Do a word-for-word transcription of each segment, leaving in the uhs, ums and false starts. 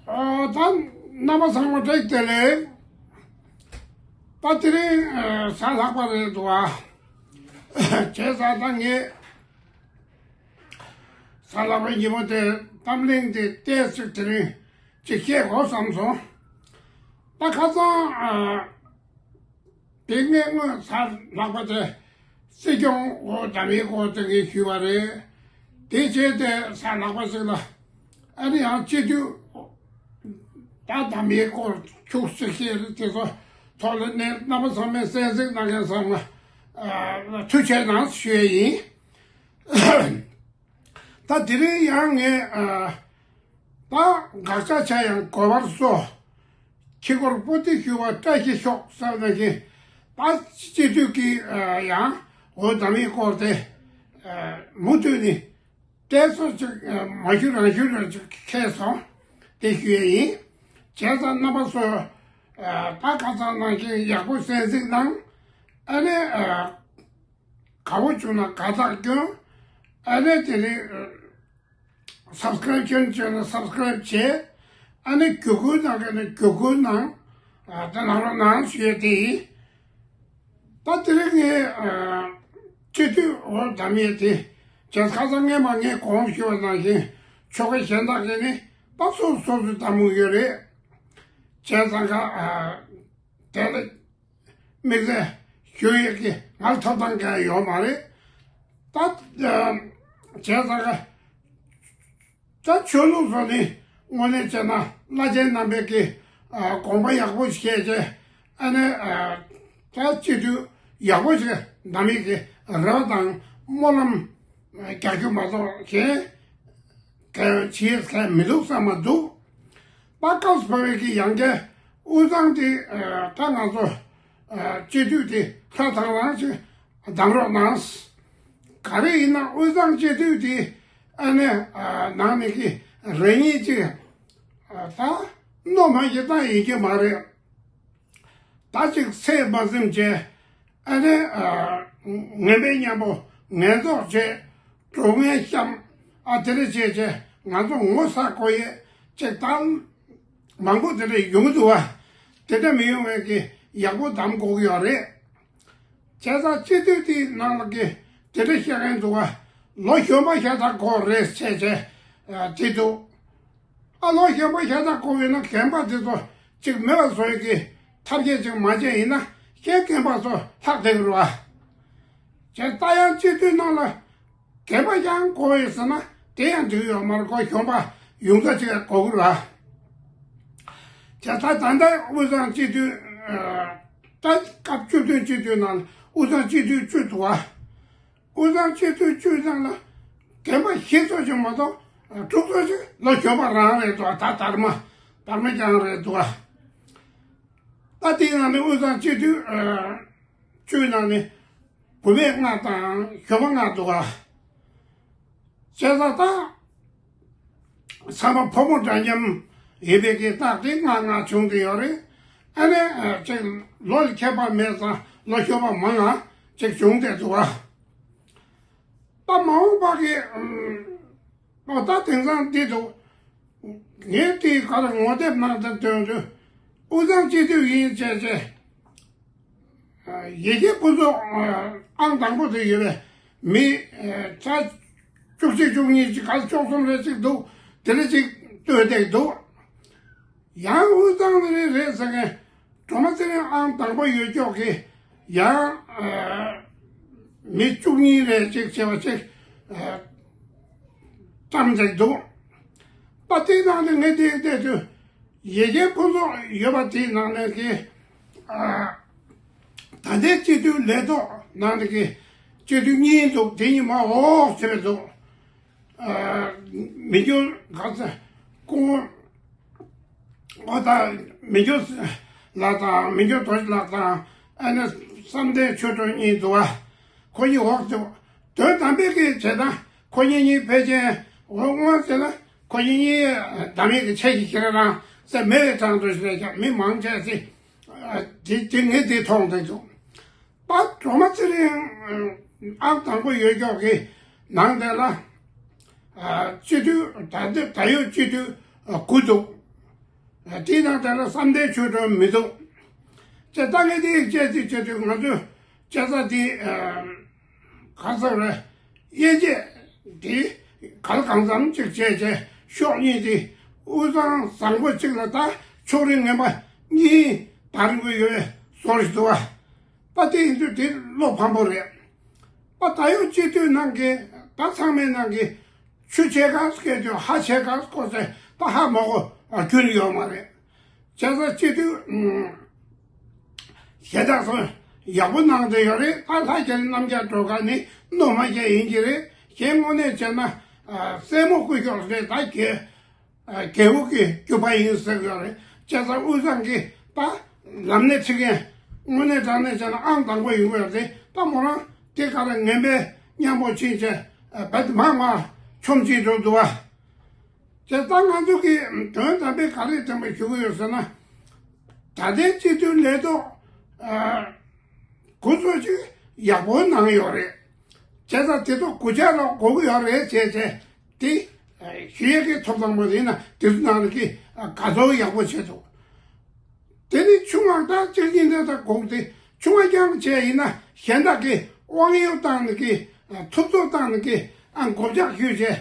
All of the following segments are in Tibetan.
ཨ། ད་རྣམ་པ་ཚང་མ་བཀྲ་ཤིས་བདེ་ལེགས། ད་དེ་རིང་ཨ་གཟའ་ལྷག་པ་རེད་འདུག་ཨ། བྱས་ཙང་ད་ངས་གཟའ་ལྷག་པའི་ཉིན་མོ་དེ་གཏམ་གླེང་དེ་ཏོག་ཙམ་དེ་རིང་ཅིག་བཤད་དགོས་བསམ་སོང་། ད་ཁ་སང་ཨ། དེ་སྔའི་སྔོན་གཟའ་ལྷག་པ་དེ་སྲིད་སྐྱོང་འོག་འདེམས་ཡིག་སྐོར་དེ་ངས་ཞུས་པ་རེད། དེ་རྗེས་དེ་གཟའ་ལྷག་པ་ཞིག་ལ་ཨ་ནི་ཡང་སྤྱི་འཐུས་ད་འདེམས་ཡིག་སྐོར་ཁྱུག་ཙམ་བཤད་རེད། དེ་ཚོ་ཐོག་ལ་ནས་རྣམ་པ་ཚང་མས་གསན་གཟིགས་གནང་མཁན་ཚང་མ་ཨ་ཐུགས་རྗེ་གནང་ཞུ་ཡས་ཡིན། ད་དེ་རིང་ཡང་ངས་ཨ་ད་དགག་བྱ་བྱ་ཡང་དགོས་པར་སོ། ཁྱི་སྒོར་པོ་ཏི་ཞུ་བ་བཀྲ་ཤིས་ཤོག་བསམ་ན་བཞིན་ད་སྤྱི་འཐུས་ཀྱི་ཨ་ཡང་འོག་འདེམས་ཡིག་སྐོར་དེ་ཨ་མུ་མཐུད་ནས་ཏོག་ཙམ་ཅིག་ཨ་མ་ཞུ་རང་ཞུ་རང་ཅིག་ཁེལ་སོང་དེ་ཞུ་ཡས་ཡིན། བྱས་ཙང་རྣམ་པ་ཚོ་ཨ་ད་ཁ་སང་ནང་བཞིན་ཡག་པོ་གསན་གཟིགས་གནང་། ཨ་ནི་ཨ་དགའ་པོ་བྱུང་ན་དགའ་རྟགས་སྐྱོན། ཨ་ནི་དེ་རིང་ཨ་སབ་སི་ཀ་རེབ་སྐྱོན་བྱས་ན་སབ་སི་ཀ་རེབ་བྱས། ཨ་ནི་བརྒྱུད་སྐུལ་གནང་མཁན་ནི་བརྒྱུད་སྐུལ་གནང་། ཨ་དེ་གནང་རོགས་གནང་ཞུ་ཡས་དེ་ཡིན། ད་དེ་རིང་ངས་ཨ་སྤྱི་འཐུས་འོག་འདེམས་ཡས་དེ་བྱས། ཁ་སང་སྔས་མ་ངས་གོང་ཞུས་པ་ནང་བཞིན་ཆོལ་ཁ་གཞན་དག་གིས་ནི་ད་སོ་སོ་སོ་སོའི་འདེམས་མུས་ཡོད་རེད། བྱས་ཙང་ཀ་ཨ་དེ་ལ་དམིགས་བསལ་ཞུ་ཡས་ཀྱི་ང་ལ་ཐོབ་ཐང་གང་ཡང་ཡོད་མ་རེད། ད་ཨ་བྱས་ཙང་ཀ་ད་ཆོས་ལུགས་སོགས་ནི་དངོས་གནས་བྱས་ན་བླ་ཆེན་རྣམ་པས་ཀྱི་ཨ་དགོངས་པ་ཡག་པོ་བཞེས་བྱས། ཨ་ནི་ཨ་ད་སྤྱི་འཐུས་ཡག་པོ་ཞིག་འདེམས་ཡས་ཀྱི་རེ་བ་དང་སྨོན་ལམ་རྒྱག་རྒྱུ་མ་གཏོགས་གཞན་གལ་བྱེད་མཁན་མི་འདུག་བསམ་མ་འདུག་ད་སྐབས་སུ་བབས་པའི་གི་ཡང་བསྐྱར་དབུས་གཙང་དེ་ཨ་ད་ང་ཚོ་ཨ་སྤྱི་འཐུས་དེ་ལྷ་དང་བླངས་ཤིག་གདམ་རོགས་གནང་། ག་རེ་ཡིན་ན་དབུས་གཙང་སྤྱི་འཐུས་དེ་ཨ་ནི་ཨ་ནང་ནས་ཀྱི་རེ་གཉིས་ཅིག་ཨ་ད་མནོ་མ་ཡི་ད་ཡིན་གྱི་མ་རེད། ད་ཅིག་ཚད་མ་ཟིན་བྱས། ཨ་ནི་ཨ་ངན་པའི་མཉམ་པོ་ངན་རྫོགས་བྱས། གྲོགས་ངན་བཤམས། ཨ་དེ་འདྲ་བྱས་བྱས་ང་ཚོ་ངོ་ཚ་དགོས་ཡས་ཅིག་ད་མང་པོ་དེ་འདྲ་ཡོང་གི་འདུག་བ། དེ་འདྲ་མི་ཡོང་བའི་གི་ཡག་པོ་གདམ་དགོས་ཀྱི་ཡོད་རེད། བྱས་ཙང་སྤྱི་འཐུས་དེའི་ནང་ལ་གི་དེ་འདྲ་བཤད་མཁན་འདུག་བ། ལོ་གཞོན་པ་ཤ་སྟག་དགོས་རེད་བྱས་བྱས་ཨ་དེ་འདུག་ཨ་ལོ་གཞོན་པ་ཤ་སྟག་དགོས་ཡོད་ན་རྒན་པ་དེ་ཚོ་ཅིག་མེད་པ་བཟོ་ཡས་ཀྱི་ཐབས་ཤེས་ཅིག་མ་བྱས་ཡིན་ན་གཞན་རྒན་པ་ཚོ་ལྷག་བསྡད་ཀྱི་རེད་བ། བྱས་ད་ཡང་སྤྱི་འཐུས་ནང་ལ་རྒན་པ་ཡང་དགོས་ཡོད་ཟེར་ན་དེ་ཡང་འགྲིག་ཡོད་མ་རེད། ཁོ་གཞོན་པ་ཡོངས་རྫོགས་ཅིག་དགོས་ཀྱི་རེད་བ། བྱས་ད་ད་ལྟ་དབུས་གཙང་སྤྱི་འཐུས་ཨ་ད་སྐབས་བཅུ་བདུན་སྤྱི་འཐུས་ནང་ལ་དབུས་གཙང་སྤྱི་འཐུས་བཅུ་འདུག་བ། དབུས་གཙང་སྤྱི་འཐུས་བཅུ་ནང་ལ་རྒན་པ་བཞི་ཙམ་ཞིག་མ་གཏོགས་དྲུག་ཙམ་ཞིག་ལོ་གཞོན་པ་རང་རེད་འདུག་ད་དར་མ་དར་མ་རྐྱང་རེད་འདུག་ད་དེའི་ནང་ནས་དབུས་གཙང་སྤྱི་འཐུས་བཅུའི་ནང་ནས་བུད་མེད་ལྔ་དང་གཞོན་པ་ལྔ་འདུག་བྱས་ཙང་ད་ཚང་མ་ཕོ་མོ་འདྲ་མཉམ་ཡིན་པའི་གི་རྟགས་དེ་ལྔ་ལྔ་བྱུང་བསྡད་ཡོད་རེད། ཨ་ནི་ཅིག་ལོ་ལ་ཁྱད་པར་མེད་ཙང་ལོ་གཞོན་པ་མང་ང་ཅིག་བྱུང་བསྡད་འདུག་བ། ད་མ་འོངས་པ་གི་ཨོ་ད་དེང་སང་འདི་འདུག་ངས་དེའི་ཁར་ངོ་དེབ་ནང་དུ་འདོན་དུས་དབུས་གཙང་སྤྱི་འཐུས་ཡིན་བྱས་བྱས། ཡེ་ཤེས་ཕུན་ཚོགས་ཨང་དང་པོ་དུ་ཡོད་པའི་མི་ཆ་བཅུ་གཅིག་བཅུ་གཉིས་ཅིག་ག་ཚོད་བཅུ་གསུམ་རེ་ཅིག་འདུག་དེ་འདྲ་ཅིག་ལྟོས་བསྡད་འདུག་ཡང་དབུས་གཙང་རེ་རེད་ཟེར་མཁན་སྒྲོལ་མ་ཚེ་རིང་ཨང་དང་པོ་ཡོད་ཀྱོག་གི་ཡང་མི་བཅུ་གཉིས་རེ་ཅིག་བྱས་པ་ཅིག་བཀྲམ་བསྡད་འདུག་ད་དེའི་ནང་དུ་ངས་དེ་བལྟས་དུས། ཡེ་ཤེས་ཕུན་ཚོགས་ཡོད་པ་དེའི་ནང་ནས་ཀྱི་ཨ་ད་ལྟའི་སྤྱི་འཐུས་ལས་ཐོག་ནང་ནས་ཀྱི་སྤྱི་འཐུས་གཉིས་འདུག་དེ་གཉིས་མ་འོག་ཟེར་བའི་འདུག་ཨ་མི་འགྱུར་ག་ཚ་སྐུ་ངོ་ཨོ་ད་མི་འགྱུར་ལགས་དང་མི་འགྱུར་རྡོ་རྗེ་ལགས་དང་ཨ་ནི་བསམ་གཏན་ཆོས་སྒྲོན་གཉིས་འདུག་ཨ་ཁོ་གཉིས་འོག་ཏུ་དོན་དམ་པའི་གི་བྱེད་སྟངས་ཁོ་གཉིས་གཉིས་ཕལ་ཆེར་འོག་དངོས་ཟེར་ན། ཁོ་གཉིས་གཉིས་བདམས་ཡིག་གི་ཆེད་ཀྱི་ཁྱེད་རང་ཟེར་མེད་པའི་གྲངས་སུ་བཤད་ཀྱང་མི་མང་ཆེ་ཚེ་དེ་དེ་ངས་དེ་མཐོང་དེ་འདུག་ད་སྒྲོལ་མ་ཚེ་རིང་ཨང་དང་པོ་ཡོད་ཀྱོག་གི་ནང་དེ་ལ་སྤྱི་འཐུས་ད་ལྟ་ད་ཡོད་སྤྱི་འཐུས་དགུ་འདུག་དེའི་ནང་དེ་ལ་བསམ་གཏན་ཆོས་སྒྲོན་མི་འདུག་ཅེས་ད་ངས་དེ་ཡིག་བཅད་ཅིག་བྱེད་དུས་ང་ཚོས་བྱས་ཙང་དེ་ག་ཚོད་རེད། དབྱེ་འབྱེད་དེ་ག་ལ་གང་འཚམ་ཅིག་བྱས་བྱས་ཕྱོགས་གཉིས་དེ་དབུས་གཙང་བཟང་པོ་གཅིག་ལ་ད་ཕྱོགས་རིས་ངན་པ་གཉིས་དར་གྱི་ཡོད་བཟོ་ཞིག་འདུག་བ། ད་དེ་ཡིན་དུས་དེ་བློ་ཕམ་པོ་རེད། པ་ད་ཡོད་སྤྱི་འཐུས་ནང་གི་ད་ཚང་མའི་ནང་གི་ཆུ་ཕྱེད་ཀ་སྐད་དུ་ཧ་ཕྱེད་ཀ་སྐོར་ཟེར་ད་ཧ་མ་གོ་རྒྱུན་ཡོད་མ་རེད། བྱས་ཙང་སྤྱི་འཐུས་གཞན་དག་ཚོ་ཡག་པོ་གནང་བསྡད་ཡོད་རེད། ད་ལྷ་རྒྱལ་རྣམ་རྒྱལ་སྒྲོལ་དཀར་ནི་སྣོད་མ་རྒྱལ་ཡིན་གྱི་རེད། གཞན་དངོས་གནས་བྱས་ན་སྲས་མོ་སྐུ་ཞབས་རེད། ད་རྒྱལ་རྒྱལ་པོ་གི་རྒྱུད་པ་ཡིན་ཟེར་གྱི་ཡོད་རེད། བྱས་ཙང་དབུས་གཙང་གི་ད་ལམ་སྣེ་ཁྲིད་མཁན་དངོས་གནས་དྲང་གནས་བྱས་ན་ཨང་དང་པོ་ཡིན་དགོས་རེད། ད་མོ་རང་དེ་ག་རེ་ངན་པའི་མཉམ་པོ་ཕྱིན་བྱས་རྦད་དེ་མར་མར་མཆོང་བྱེད་འགྲོ་འདུག་བ། བྱས་ཙང་ང་ཚོ་གི་དོན་དམ་པའི་ག་རེ་དྲན་པ་ཞུ་གི་ཡོད་ཟེར་ན། ད་ལྟའི་སྤྱི་འཐུས་ལས་ཐོག་གོ་ཚོད་ཅིག་ཡག་པོ་གནང་ཡོད་རེད། བྱས་ཙང་དེ་ཚོ་གོ་ཆ་ལ་གོ་གི་ཡོད་རེད་བྱས་བྱས་དེ་ཞུ་ཡས་ཀྱི་ཐོབ་ཐང་པོ་ཡིན་ན་དེ་ཚོ་ནང་ལ་གི་དགའ་ཚོར་ཡག་པོ་བྱས་འདུག་དེ་ནི་ཆུང་བ་དང་གཅིག་གཉིས་འདི་དག་གོང་དེ་ཆུང་བ་རྐྱང་བྱས་ཡིན་ན་གཞན་དག་གི་དབང་ཡོད་བཏང་ནི་གི་ཐུབ་ཚོད་བཏང་ནི་གི་ཨ་མགོ་བཅག་ཞུས་བྱས་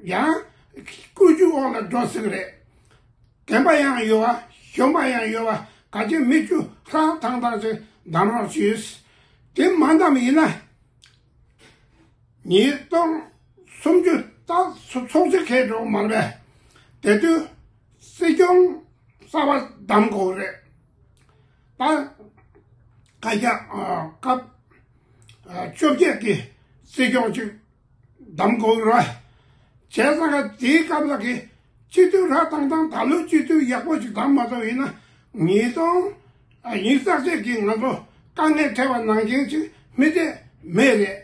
ཡང་བཀོད་ཇུས་འོག་ལ་འགྲོ་སྲིད་གི་རེད། རྒན་པ་ཡང་ཡོད་བ་གཞོན་པ་ཡང་ཡོད་བ་ག་ཅི་མི་བཅུ་ལྷག་ཐང་ཐང་ཅིག་བདམས་རོགས་ཞུས། དེ་མ་བདམས་ཡིན་ན། ཉིས་སྟོང་སུམ་ཅུ་ད་ཚོགས་ཆེན་འཁེལ་འགྲོ་མ་རེད། དེ་དུས་སྲིད་སྐྱོང་གསར་པ་བདམས་དགོས་རེད། ད་བཀའ་རྒྱ་སྐབས་བཅོ་བརྒྱད་ཀྱི་སྲིད་སྐྱོང་ཅིག་བདམས་དགོས་རེད། བྱས་ཙང་ཀ་དེའི་སྐབས་ལ་གི་སྤྱི་འཐུས་ར་ཐང་ཐང་ད་ལོའི་སྤྱི་འཐུས་ཡག་པོ་ཞིག་བདམས་མ་ཐུབ་ཡིན་ན་ཉིས་སྟོང་ཉི་ཤུ་རྩ་གཅིག་གི་ང་ཚོ་དཀའ་ངལ་འཕྲད་པ་ནང་བཞིན་ཞིག་མི་དེ་མེད་རེད།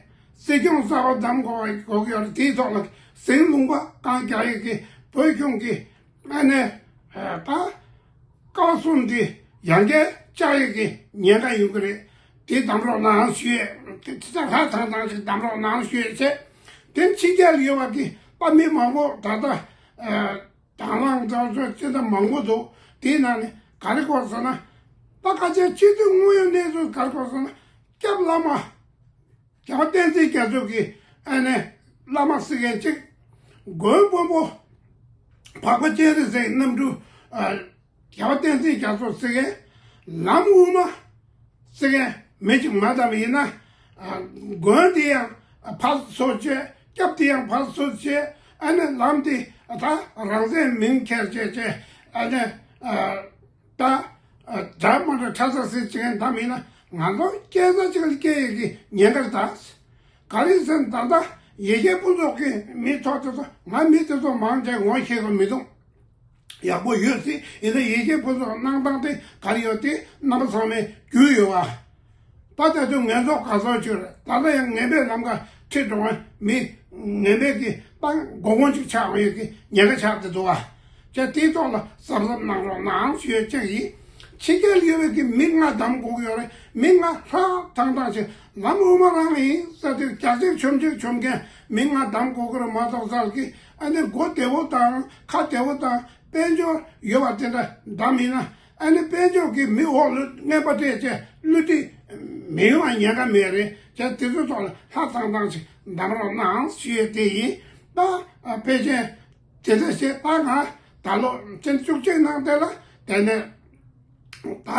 སྲིད་སྐྱོང་གསར་པ་བདམས་དགོས་དགོས་ཀྱི་ཡོད་རེད། དེའི་ཐོག་ལ་ཟིང་ལུང་པ་གང་རྒྱག་ཡོད་ཀྱི་བོད་གཞུང་གི་ཨ་ནེ་ད་ཀ་བ་གསུམ་དེ་ཡང་བསྐྱར་བཅག་ཡོད་ཀྱི་ཉེན་ཁ་ཡོང་གི་རེད། དེ་བདམས་རོགས་གནང་ཞུ་ཡས་དེ་ཚ་ལྷ་ཐང་ཐང་ཞིག་བདམས་རོགས་གནང་ཞུ་ཡས་བྱས། དེ་ཕྱི་རྒྱལ་ཡོད་པ་གི་ད་མི་མང་པོ་ད་ལྟ། དང་བླངས་དང་ཚོད་ཅི་འདྲ་མང་པོ་འདུག་དེའི་ནང་ནས་ག་རེ་དགོས་ཟེར་ན། ད་ཁ་ཆེ་སྤྱི་འཐུས་དངོས་ཡོད་གནས་ཚུལ་ག་རེ་དགོས་ཟེར་ན། སྐྱབས་བླ་མ། རྒྱལ་བ་བསྟན་འཛིན་རྒྱ་མཚོ་གི་ཨ་ནེ་བླ་མ་ཟེར་མཁན་གཅིག་དགོན་དཔོན་པོ་འཕགས་པ་སྤྱན་རས་གཟིགས་རྣམ་སྤྲུལ་རྒྱལ་བ་བསྟན་འཛིན་རྒྱ་མཚོ་ཟེར་མཁན། ལམ་དབུ་མ་ཟེར་མཁན་མི་གཅིག་མ་བདམས་ཡིན་ན། དགོན་དེ་ཡང་ཕར་ཚུར་བྱས། སྐྱབས་དེ་ཡང་ཕར་ཚུར་བྱས། ཨ་ནི་ལམ་དེ་ད་རང་བཙན་མིང་ཁྱེར་བྱས་བྱས། ཨ་ནི་ད་དགྲ་མ་འདྲ་ཁྲ་ས་སི་བྱེད་མཁན་བདམས་ཡིན་ན་ང་ཚོ་སྐྱེ་ས་གཅིག་ལ་སྐྱེ་ཡས་ཀྱི་ཉེན་ཁ་རེད་ད། ག་རེ་ཟེར་ན་ད་ལྟ་ཡེ་ཤེས་ཕུན་ཚོགས་ཀྱི་མི་ཐོག་དེ་ཚོ་ང་མི་དེ་ཚོ་མང་ཆེ་ངོ་ཤེས་ཀྱི་མི་འདུག་ཡག་པོ་ཡོད་སྲིད་ཡིན་ན་ཡེ་ཤེས་ཕུན་ཚོགས་གནང་སྟངས་དེ་ག་རེ་ཡོད་དེ་རྣམ་པ་ཚང་མས་རྒྱུས་ཡོད་བ། ད་ལྟ་དུས་ངན་ཚོགས་ག་ཚོད་ཅིག་རེད། ད་ལྟ་ཡང་ངན་པའི་ལམ་ཁ་ཁྲིད་འགྲོ་བ་མི་ངན་པའི་གི་ད་མགོ་སྐོར་ཅིག་ཆགས་ཡོད་ཀྱི་ཉེན་ཁ་ཆགས་ཏེ་འདུག་བ། ཅེས་དེའི་ཐོག་ལ་གཟབ་གཟབ་གནང་རོགས་གནང་ཞུ་ཡས་གཅིག་ཡིན། ཕྱི་རྒྱལ་ཡོད་པའི་གི་མི་ལྔ་བདམས་དགོས་ཀྱི་ཡོད་རེད། མི་ལྔ་ལྷག་ཐང་ཐང་ཞིག་ལམ་དབུ་མ་རང་ཡིན་ཟེར་དུས་རྒྱག་ཅིག་ཆོམ་ཅིག་ཆོམ་མཁན་མི་ལྔ་བདམས་དགོས་ཀྱི་རེད་མ་གཏོགས་ཟེར་གི་ཨ་ནི་མགོ་བདེ་བོ་དང་ཁ་བདེ་བོ་དང་དཔལ་འབྱོར་ཡོད་པ་དེ་འདྲ་བདམས་ཡིན་ན། ཨ་ནི་དཔལ་འབྱོར་གྱི་མི་འོག་ལ་རྔན་པ་སྤྲད་བྱས་བསླུ་བྲིད་མི་ཡོང་བ་ཉེན་ཁ་མེད་རེད། བྱས་དེ་ཚོའི་ཐོག་ལ་ལྷ་ཐང་ཐང་ཞིག་བདམས་རོགས་གནང་ཞུ་ཡས་དེ་ཡིན། ད་ཕལ་ཆེར་དེ་འདྲ་བྱས་ད་ང་ད་ལོ་ཚེས་བཅུ་གཅིག་ནང་དེ་ལ་དེ་ནས་ད་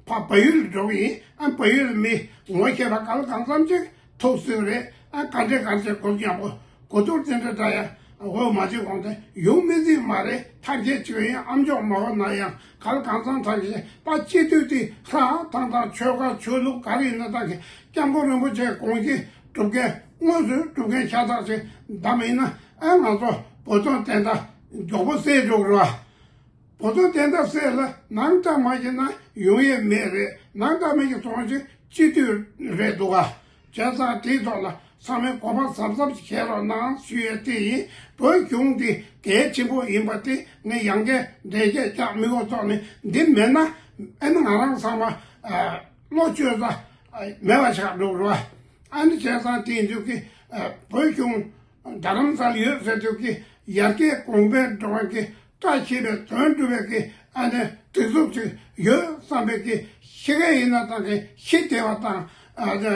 ཕ་བལ་ཡུལ་འགྲོ་གི་ཡིན། ཨ་བལ་ཡུལ་མི་ངོ་ཤེས་པ་གང་ལ་གང་འཚམ་ཅིག་ཐུག་སྲིད་རེད། ཨ་ག་འདྲས་ག་འདྲས་གོ་ཡག་པོ་གོ་ཐུབ་དེ་འདྲ་འདྲ་ཡ་འོས་མ་བྱེད་གོང་དེ་ཡོང་མི་སྲིད་མ་རེད། ཐབས་ཤེས་བྱེད་ཡིན། ཨ་མཆོག་མ་འོ་ན་ཡང་ག་ལ་གང་འཚམ་ཐབས་ཤེས་ད་སྤྱི་འཐུས་དེ་ལྷ་ཐང་ཐང་ཆོལ་ཁ་ཆོས་ལུགས་ག་རེ་ཡིན་ན་ད་གི་སྐྱབས་མགོན་རིན་པོ་ཆེ་དགོངས་གཞི་སྒྲུབ་མཁན་དངོས་སུ་སྒྲུབ་མཁན་ཤ་སྟག་ཅིག་བདམས་ཡིན་ན་ཨ་ང་ཚོ་བོད་དོན་བདེན་མཐའ་མགྱོགས་པོ་གསལ་འགྲོ་གི་རེད་བ། བོད་དོན་བདེན་མཐའ་གསལ་ལ་ནང་ལྟ་མ་བྱས་ན་ཡོང་ཡས་མེད་རེད། ནང་ལྟ་མི་གི་ཚོང་ཆེན་སྤྱི་འཐུས་རེད་འདུག་ག་བྱས་ཙང་དེའི་ཐོག་ལ་ཚང་མས་གོ་བ་གཟབ་གཟབ་བྱེད་རོགས་གནང་ཞུ་ཡས་དེ་ཡིན། བོད་གཞུང་འདི་གལ་ཆེན་པོ་ཡིན་པ་དེ་ངས་ཡང་བསྐྱར་འགྲེལ་བཤད་རྒྱག་མི་དགོས་ཐོག་ནས་འདི་མེད་ན་ཨ་ནི་ང་རང་ཚང་མ་བློ་བཅོས་ས་མེད་པ་ཆགས་འགྲོ་རེད་བ། ཨ་ནི་བྱས་ཙང་དེ་ཡིན་དུས་ཀྱི་བོད་གཞུང་རྡ་རམ་ས་ལ་ཡོད་ཟེར་དུས་ཀྱི་ཡར་རྒྱས་གོང་འཕེལ་འགྲོ་བ་གི་ བཀྲ་ཤིས་པའི་དོན་སྒྲུབ་པའི་གི་ཨ་ནི་སྒྲིག་འཛུགས་ཅིག་ཡོད་བསམ་པའི་གི་ཤི་མཁན་ཡིན་ན་ཐང་གི་ཤི་བདེ་བ་དང་ཨ་ནི་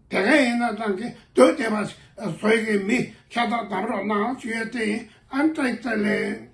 སྡོད་མཁན་ཡིན་ན་ཐང་གི་སྡོད་བདེ་བ་བཟོ་ཡི་གི་མི་ཤ་སྟག་བདམས་རོགས་གནང་ཞུ་ཡས་དེ་ཡིན། ཨ་ནི་བཀྲ་ཤིས་བདེ་ལེགས།